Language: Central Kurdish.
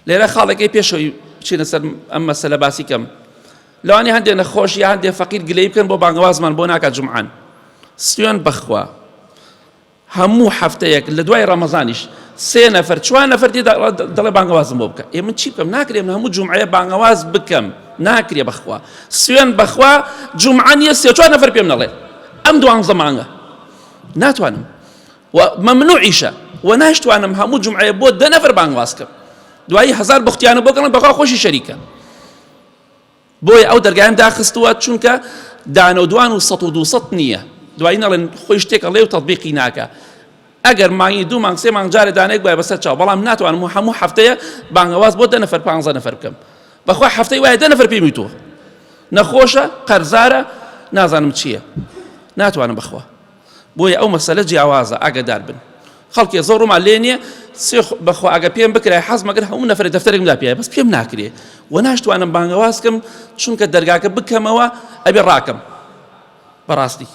لێرە خاڵێکەی پێشەوەی بچینە سەر ئەم مەسەلە باسی کەم. لەوانەیە هەندێ نەخۆش یا هەندێ فەقیر گلەیی بکەن بۆ بانگەوازمان بۆ ناکات جومعان. سوێن بەخوا هەموو هەفتەیەک لە دوای ڕەمەزانیش سێ نەفەر چوار نەفەر دێ دەڵێ بانگەوازم بۆ بکە. ئێ من چی بکەم؟ ناکرێ من هەموو جومعەیە بانگەواز بکەم. ناکرێ بەخوا. سوێن بەخوا جومعە نییە سێ چوار نەفەر پێم نەڵێ ئەم دوانزە مانگە ناتوانم. و مەمنوعیشە و ناشتوانم هەموو جومعەیە بۆ دە نەفەر بانگواز کەم دوایی هەزار بوختیانە بۆ کەڵم بەخوا خۆشی شەریکە بۆیە ئەو دەرگایم داخستووە چونکە دانە و دوان و سەد و دووسەد نییە دوایی نەڵێن خۆی شتێک ئەڵێ و تەطبیقی ناکە ئەگەر مانگی دوو مانگ سێ مانگ جارێ دانەیەک وایە بەسەر چاو بەڵام ناتوانم و هەموو هەفتەیە بانگەواز بۆ دە نەفەر پانزە نەفەر بکەم بەخوا هەفتەی وایە دە نەفەر پێم وتووە نەخۆشە قەرزارە نازانم چییە ناتوانم بەخوا بۆیە ئەو مەسەلە جیاوازە ئاگەدار بن خەڵکێ زۆر ڕوومان لێ نییە سێ بەخوا ئەگە پێم بکرای حەز مەگەر هەموو نەفرە دەفتەرێکم دا پێ بەس پێم ناکرێ و ناشتوانم بانگەواز کەم چونکە دەرگاکە بکەمەوە ئەبێ ڕاکەم بەڕاستی.